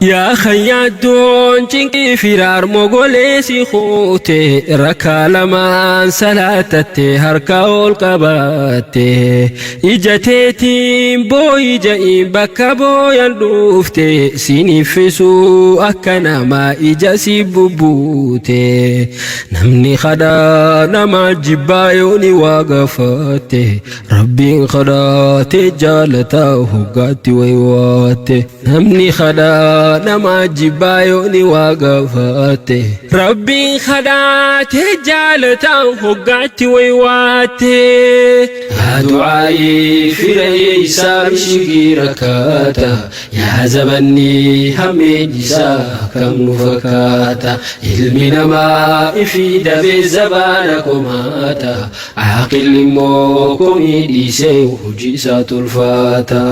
Yaa khayyaaddoon cinqii firaar mogolee si kuute, rakkaa lamaan salaatatte harka ol qabatte, ija teetiin booyi ja'iin bakka booyan dhufte, sin iffisuu akka namaa ija si bubbuute. Namni kadhaa nama jibbaa yooni waa gaafatte, Rabbiin kadhaate jaalataa hoggaatti waywaatte. Namni kadhaa nama jibbaa yooni waa gaafatte, Rabbiin kadhaate jaalataa hoggaatti waywaatte. Yaa du'aa'ii fira isaa mishigii rakkaata, yaa zabanni hammeenyi isaa kam nu fakkaata? Ilmi namaa ifii dabee zabaana komaata, aaqilli immoo komii dhiisee hojii isaa tolfaata.